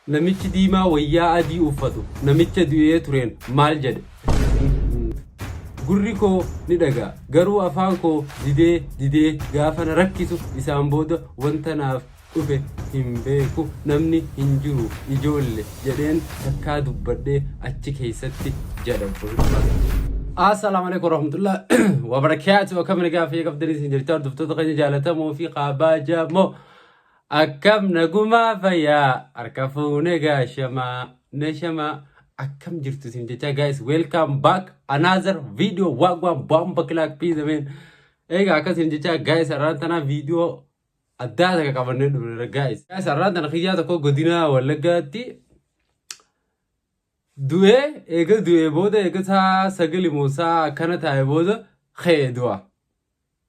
Namichi diimaa wayyaa adii uffatu namicha du'ee tureen maal jedhe? Gurri koo ni dhaga'a, garuu afaan koo didee didee gaafa na rakkisu isaan booda wanta naaf dhufe hin beeku namni hin jiru ijoolle jedheen takkaa dubbadhee achi keessatti jedha obbo Hirphaan. Assalaamu alaikum warahmatullahi wabarakaatuh. Akkam nagaa fayya qabdanii isin jirta hordoftoota keenya jaalatamoo fi kabajamoo. Akkam nagumaa fayyaa harka fuune gaashamaa nashamaa akkam jirtu isin jechaa guys, welcome back another video. Wagwan bomba clack peace man. Egaa akkas isin jechaa guys, har'aan tanaa viidiyoo addaa takka qabannee dhufneera guys. Guys, har'aan tana kiyyaa tokko godina Wallaggaatti du'ee, eega du'ee booda, eega saa 9 moo saa akkana taa'e booda ka'e du'a.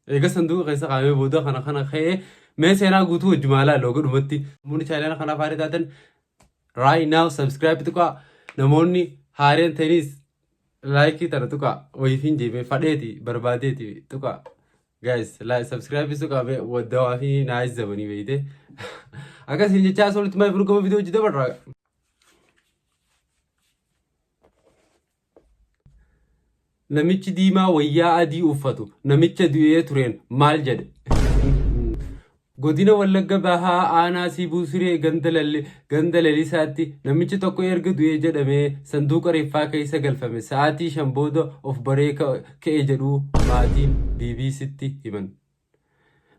Eega sanduuqa keessa kaa'amee booda kana kana ka'ee mee seenaa guutuu wajjumaa ilaalla oga dhumatti. Namoonni chaayinaa kanaaf haarii taatan right now subscribe tuqaa, namoonni haareen ta'anis like tana tuqaa, wayifiin jeemee fadheeti barbaadeeti tuqaa. Guys, like subscribe tuqaa mee waddawaa fi naayis zabanii beeyte. Akkasiin jechaa asolitti maayif gama viidiyoo hojii dabarraa. Namichi diimaa wayyaa adii uffatu namicha du'ee tureen maal jedhe? Godina Wallagga Bahaa aanaa Siibuu Siree ganda Lalisaatti namichi tokko erga du'ee jedhamee sanduuqa reeffaa keessa galfame sa'aatii 5 booda of baree ka'e jedhu maatiin BBCtti himan.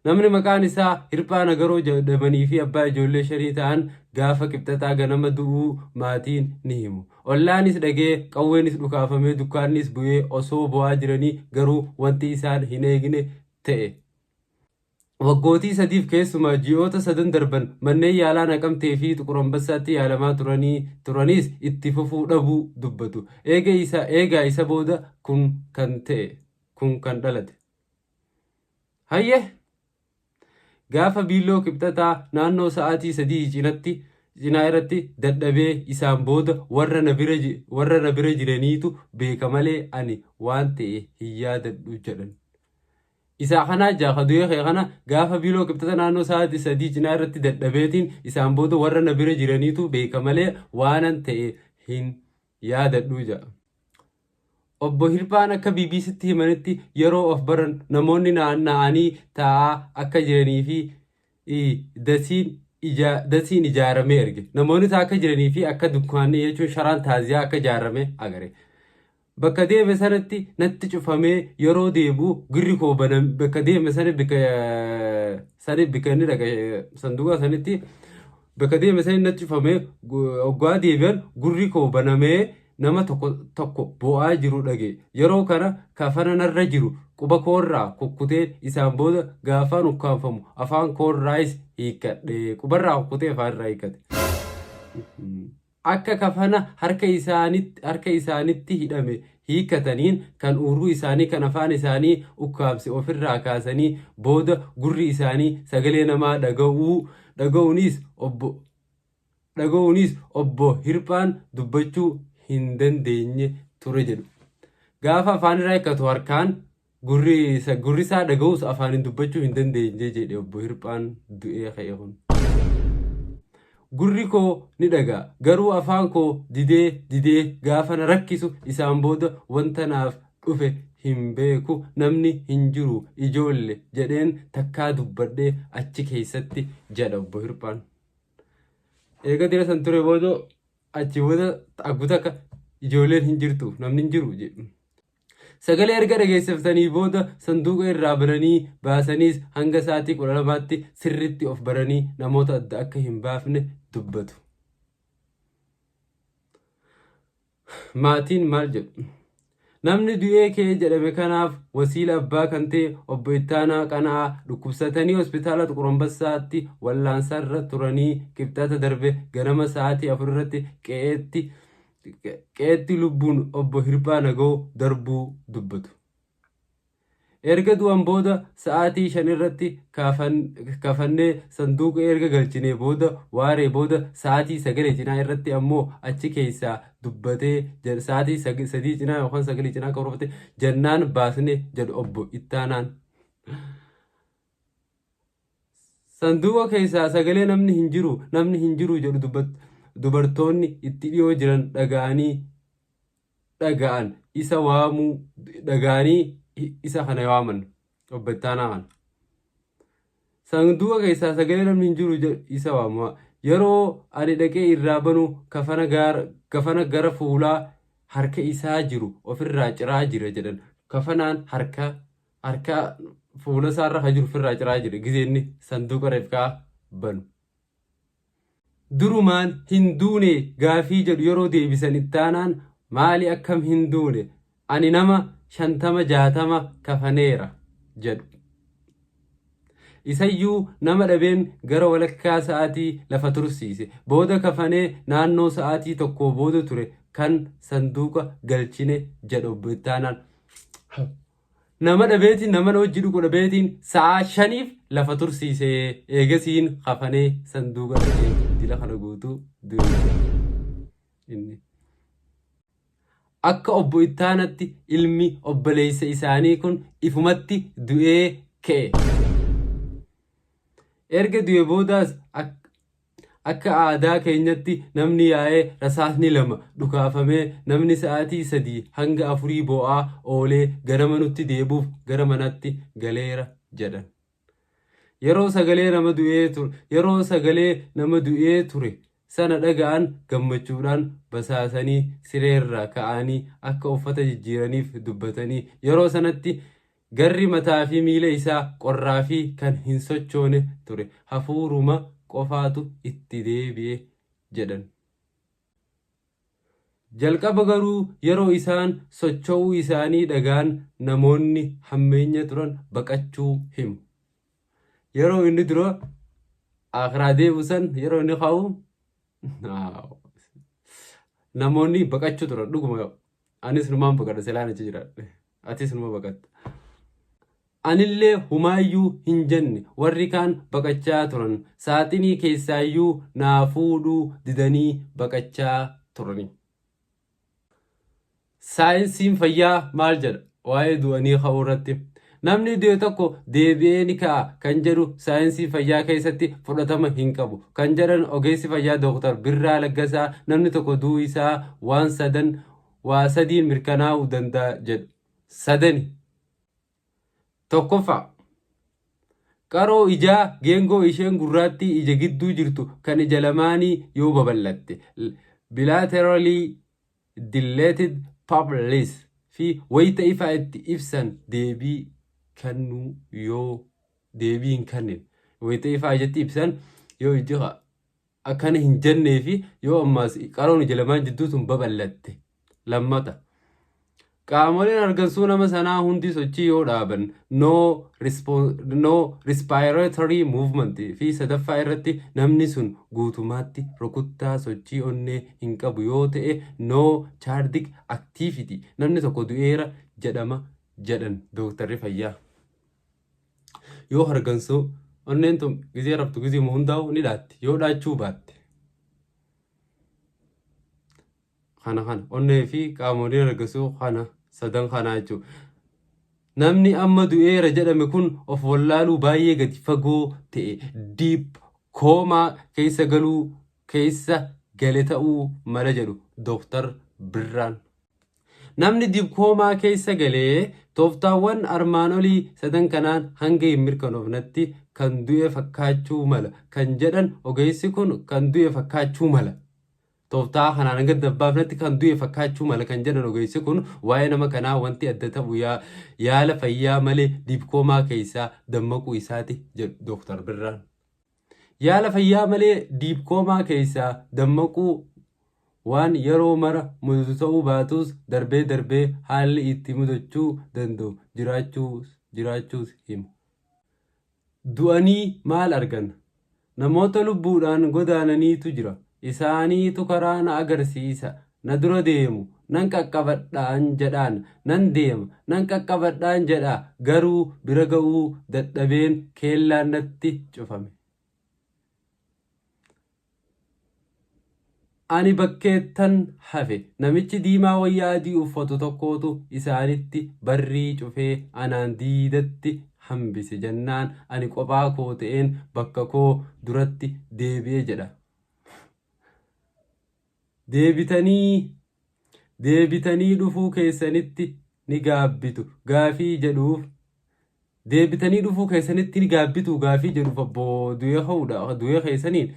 Namni maqaan isaa Hirphaa Nagaroo jedhamanii fi abbaa ijoollee shanii ta'an gaafa Kibxataa ganama du'uu maatiin ni himu. Ollaanis dhaga'ee, qawweenis dhukaafamee, dukkaannis bu'ee osoo bo'aa jiranii garuu wanti isaan hin eegne ta'e. Waggootii sadiif keessumaa ji'oota sadan darban manneen yaalaa Naqamtee fi Xuqur Ambassaatti yaalamaa turanii turanis itti fufuu dhabuu dubbatu. Eega isa eegaa isa booda kun kan ta'e kun kan dhalate. Hayyee! Gaafa biilloo Kibxataa naannoo sa'aatii 3 cinatti cinaa irratti dadhabee isaan booda warra na bira warra na bira jiraniitu beeka malee ani waan ta'e hin yaadadhu jedhan. Isaa kanaa jaa ka du'ee kee kana gaafa biiloo Kibxata naannoo sa'aatii 3 cinaa irratti dadhabeetiin isaan booda warra na bira jiraniitu beeka malee waanan ta'e hin yaadadhu jedha. Obbo Hirphaan akka BBCtti himanitti yeroo of baran namoonni naanna'anii taa'aa akka jiranii fi dasiin dasiin ijaaramee arge. Namoonni taa'aa akka jiranii fi akka dukkaanni jechuun sharaan taaziyaa akka ijaarame agare. Bakka deeme sanatti natti cufamee yeroo deebi'u gurri koo baname, bakka deeme sana bakka sani bakka inni dhaqe sanduuqa sanitti bakka deeme sani natti cufamee oggaa deebi'an gurri koo banamee nama tokko tokko boo'aa jiru dhaga'e. Yeroo kana kafana narra jiru quba koorraa kukkuteen isaan booda gaafaan ukkaamfamu afaan koorraayis hiikkadhe. Qubarraa kukkutee afaan irraa hiikkate. Akka kafana harka isaanitti harka isaanitti hidhame hiikkataniin kan uuruu isaanii kan afaan isaanii ukkaamse ofirraa kaasanii booda gurri isaanii sagalee namaa dhaga'uu dhaga'uunis obbo dhaga'uunis obbo Hirphaan dubbachuu hin dandeenye ture jedhu. Gaafa afaan irraa hiikkatu harkaan gurri isaa dhaga'us afaaniin dubbachuu hin dandeenye jedhe obbo Hirphaan du'ee ka'e kun. Gurri koo ni dhaga'a garuu afaan koo didee didee gaafa na rakkisu isaan booda wanta naaf dhufe hin beeku namni hin jiru ijoolle jedheen takkaa dubbadhee achi keessatti jedha obbo Hirphaan. Eega dira san ture booda achi booda aggu takka ijoolleen hin jirtu namni hin jiru jedhu. Sagalee erga dhageessiftanii booda sanduuqa irraa bananii baasaniis hanga sa'aatii 12tti sirriitti of baranii namoota adda akka hin baafne dubbatu. Maatiin maal jedhu? Namni du'ee ka'e jedhame kanaaf wasiila abbaa kan ta'e Obbo Ittaanaa Qana'aa dhukkubsatanii hospitaala Xuqur Ambassaatti wallaansarra turanii Kibxata darbe ganama sa'aatii 4 irratti qe'eetti qe'eetti lubbuun Obbo Hirphaa Nagawoo darbuu dubbatu. Erga du'an booda sa'aatii 5 irratti kafannee sanduuqa erga galchinee booda waaree booda sa'aatii 9 cinaa irratti ammoo achi keessaa dubbatee sa'aatii 3 cinaa yookaan 9 cinaa karoorfate jennaan baasne jedhu Obbo Ittaanaan. Sanduuqa keessaa sagalee namni hin jiru, namni hin jiru jedhu dubartoonni itti dhiyoo jiran dhaga'anii dhaga'an isa waamuu dhaga'anii isa kana waaman obbo Ittaanaa kana. Sanduuqa keessaa sagalee namni hin jiru isa waamu. Yeroo ani dhaqee irraa banu kafana gara fuulaa harka isaa jiru ofirraa ciraa jira jedhan. Kafanaan harka harka fuula isaarra kan jiru ofirraa ciraa jira gizee inni sanduuqa reefkaa banu. Durumaan hin duune gaafii jedhu yeroo deebisan Ittaanaan maali akkam hin duune ani nama 50 60 kafaneera jedhu. Isayyuu nama dhabeen gara walakkaa sa'aatii lafa tursiise. Booda kafanee naannoo sa'aatii tokkoo booda ture kan sanduuqa galchine jedha obbo Ittaanaan. Nama dhabeetiin nama hojii dhugu dhabeetiin sa'aa 5f lafa tursiise eegasiin kafanee sanduuqa dhaqee dila kana guutuu du'e inni. Akka obbo Ittaanatti ilmi obboleessa isaanii kun ifumatti du'ee ka'e. Erga du'e boodaas Akka aadaa keenyatti namni yaa'ee rasaasni 2 dhukaafamee namni sa'aatii 3 hanga afurii boo'aa oolee ganama nutti deebuuf gara manatti galeera jedhan. Yeroo sagalee nama du'ee yeroo sagalee nama du'ee ture sana dhaga'an gammachuudhaan basaasanii sireerraa ka'anii akka uffata jijjiiraniif dubbatanii yeroo sanatti Garri mataa fi miila isaa qorraa fi kan hin sochoone ture. Hafuuruma qofaatu itti deebi'e jedhan. Jalqaba garuu yeroo isaan socho'uu isaanii dhaga'an namoonni hammeenya turan baqachuu himu. Yeroo inni dura akhiraa deebi'u san yeroo inni ka'u namoonni baqachuu turan dhuguma anis numaan baqadha silaan achi jiraadhe. Atis numa baqatta. Anillee humaayyuu hin jenne warri kaan baqachaa turan. Saaxinii keessaayyuu naa fuudhuu didanii baqachaa turani. Saayinsiin fayyaa maal jedha waa'ee du'anii ka'uu irratti? Namni du'e tokko deebi'ee ni ka'a kan jedhu saayinsii fayyaa keessatti fudhatama hin qabu kan jedhan ogeessi fayyaa Dooktar Birraa Laggasaa namni tokko du'uu isaa waan sadan waa sadiin mirkanaa'uu danda'a jedhu. Sadani. Tokkoffaa. Qaroo ijaa geengoo isheen gurraattii ija gidduu jirtu kan ija lamaanii yoo babal'atte. Bilaterally dilated pupils fi wayita ifaa itti ibsan deebii kennuu yoo deebii hin kennine. Wayita ifaa ijatti ibsan yoo ijji akkana hin jennee fi yoo ammaas qaroon ija lamaan jidduu tun babal'atte. Lammata. Qaamoleen hargansuu nama sanaa hundi sochii yoo dhaaban no, no respiratory movement fi sadaffaa irratti namni sun guutumaatti rukuttaa sochii onnee hin qabu yoo ta'e no cardiac activity namni tokko du'eera jedhama jedhan dooktarri fayyaa. Yoo hargansuu onneen tun gizee raftu gizee hundaa'u ni dhaatti yoo dhaachuu baatte. Kana kana onnee fi qaamoleen hargansuu kana sadan kanaa jechuudha. Namni amma du'eera jedhame kun of wallaaluu baay'ee gadi fagoo ta'e deep coma keessa galuu keessa gale ta'uu mala jedhu Dooktar Birraan. Namni deep coma keessa galee tooftaawwan armaan olii sadan kanaan hanga hin mirkanoofnetti kan du'e fakkaachuu mala kan jedhan ogeessi kun kan du'e fakkaachuu mala. Tooftaa kanaan hanga dabbaafnetti kan du'e fakkaachuu mala kan jedhan ogeessi kun waa'ee nama kanaa wanti adda ta'u yaala fayyaa malee deep coma keessaa dammaquu isaati jedhu Dooktar Birraan. Yaala fayyaa malee deep coma keessaa dammaquu waan yeroo mara mudatu ta'uu baatus darbee darbee haalli itti mudachuu danda'u jiraachuus himu. Du'anii maal argan? Namoota lubbuudhaan godaananiitu jira. Isaaniitu karaa na agarsiisa. Na dura deemu. Nan qaqqabadhaan jedhaan. Nan deema. Nan qaqqabadhaan jedha. Garuu bira ga'uu dadhabeen keellaan natti cufame. Ani bakkeettan hafe. Namichi diimaa wayyaa adii uffatu tokkootu isaanitti barrii cufee anaan diidatti hambise jennaan ani qophaa koo ta'een bakka koo duratti deebi'e jedha. Deebitanii deebitanii dhufuu keessanitti ni gaabbitu gaafii jedhuuf deebitanii dhufuu keessanitti ni gaabbitu gaafii jedhuuf obbo du'ee ka'uudha du'ee keessaniin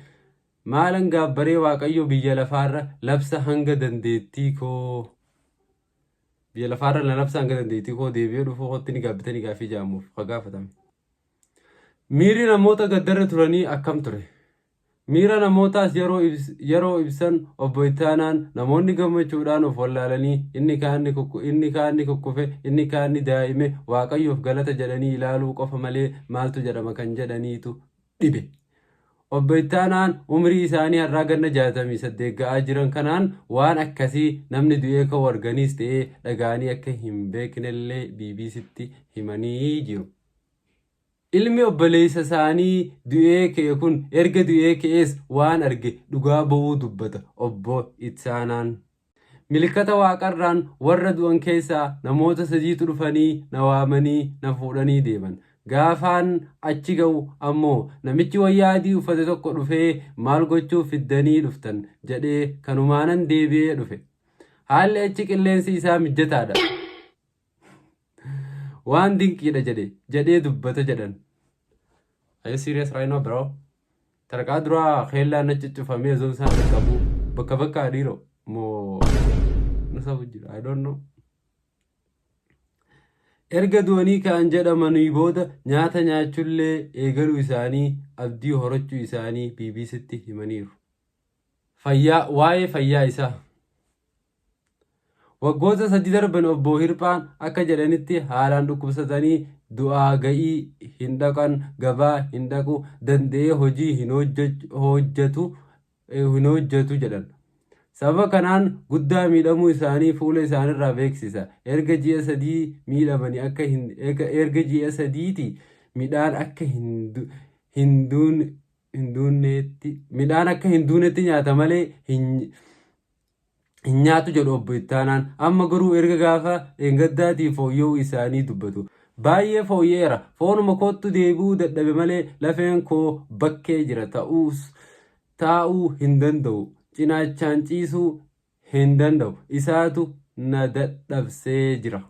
maalan gaabbaree Waaqayyo biyya lafaarra labsa hanga dandeettii koo biyya lafaarra na labsa hanga dandeettii koo deebi'ee dhufuu kootti ni gaabbitanii gaafii jedhamuuf ka gaafatame. Miirri namoota gaddarra turanii akkam ture? Miira namootaas yeroo ibsan Obbo Ittaanaan namoonni gammachuudhaan of wallaalanii inni kaan ni inni kaan ni kukkufe, inni kaan ni daa'ime, Waaqayyoof galata jedhanii ilaaluu qofa malee maaltu jedhama kan jedhaniitu dhibe. Obbo Ittaanaan umrii isaanii har'aa ganna 68 ga'aa jiran kanaan waan akkasii namni du'ee ka'u arganiis ta'ee dhaga'anii akka hin beeknellee BBCtti himanii jiru. Ilmi obboleessa isaanii du'ee ka'e kun erga du'ee ka'ees waan arge dhugaa ba'uu dubbata Obbo Ittaanaan. Milikkata waaqarraan warra du'an keessaa namoota sadiitu dhufanii na waamanii na fuudhanii deeman. Gaafaan achi ga'u ammoo namichi wayyaa adii uffate tokko dhufee maal gochuuf fiddanii dhuftan jedhee kanumaanan deebi'ee dhufe. Haalli achi qilleensi isaa mijjataadha. Waan dinqiidha jedhe jedhee dubbata jedhan. Are you serious right now, bro? Tarqaa duraa keellaan na cuccufamee osoo isaan qaqqabu bakka bakka dhiiroo moo na sabu jira, I don't know. Erga du'anii ka'an jedhamanii booda nyaata nyaachullee eegaluu isaanii abdii horachuu isaanii BBCtti himaniiru. Fayyaa waa'ee fayyaa isaa. Waggoota 3 darban Obbo Hirphaan akka jedhanitti haalaan dhukkubsatanii du'aa ga'ii hin dhaqan, gabaa hin dhaqu, danda'ee hojii hin hojjetu hin hojjetu jedhan. Sababa kanaan guddaa miidhamuu isaanii fuula isaanirraa beeksisa. Erga ji'a sadii miidhamanii akka hin erga ji'a sadiiti midhaan akka hin hin duunetti midhaan akka hin duunetti nyaata malee hin hin nyaatu jedhu Obbo Ittaanaan. Amma garuu erga gaafa dheengaddaatii fooyya'uu isaanii dubbatu. Baay'ee fooyya'eera. Foonuma kootti deebi'uu dadhabe malee lafeen koo bakkee jira ta'uus taa'uu hin danda'u. Cinaachaan ciisuu hin danda'u. Isaatu na dadhabsee jira.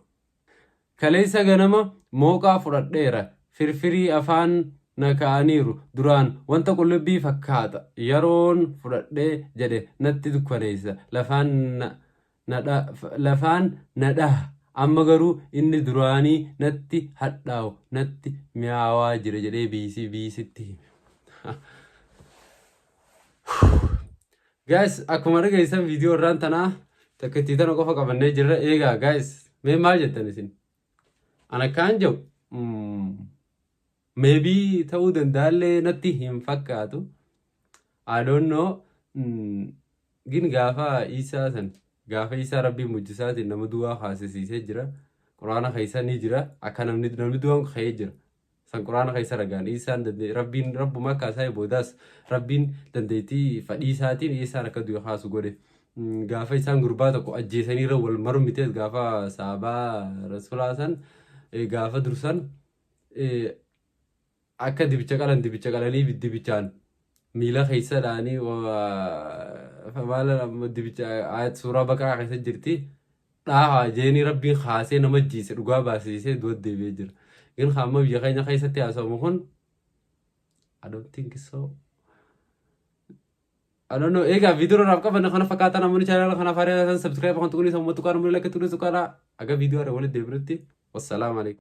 Kaleessa ganama mooqaa fudhadheera. Firfirii afaan na kaa'aniiru. Duraan wanta qullubbii fakkaata. Yeroon fudhadhee jedhe natti dukkaneessa. Lafaan lafaan na dhaha. Amma garuu inni duraanii natti hadhaa'u natti mi'aawaa jira jedhee BBCtti hime. Guys, akkuma dhageessan viidiyoo irraan tanaa takka itti tana qofa qabannee jirra. Eegaa guys, mee maal jettan isin? Ana akkaan jedhu maybe ta'uu danda'allee natti hin fakkaatu. I don't know. Gin gaafa Isaa san gaafa Isaa Rabbiin mujjisaatiin nama du'aa kaasisiisee jira. Quraana keessa ni jira. Akka namni du'aan ka'ee jira. San Quraana keessa ragaan Isaan Rabbiin rabbuma akka isaa boodaas Rabbiin dandeettii fadhii isaatiin Isaan akka du'e kaasu godhe. Gaafa isaan gurbaa tokko ajjeesanii irra wal mormitees gaafa saabaa rasuulaa san gaafa dursan akka dibicha qalan dibicha qalanii dibichaan miila keessa dhaanii maala dibicha ayat suuraa Baqaraa keessa jirti. Dhaahaa jeenii Rabbiin kaasee nama jiise dhugaa baasisee du'a deebi'ee jira. Gin amma biyya keenya keessatti haasawamu kun I don't think so. I don't know. Egaa viidiyoo irraaf qabanne kana fakkaatan namoonni chaanaala kanaaf haaraa taatan subscribe kan tuqanii sammuu tuqaa namoonni like tuqanii tuqaadhaa. Aga viidiyoo irra walitti deebinutti wassalaamu alaikum.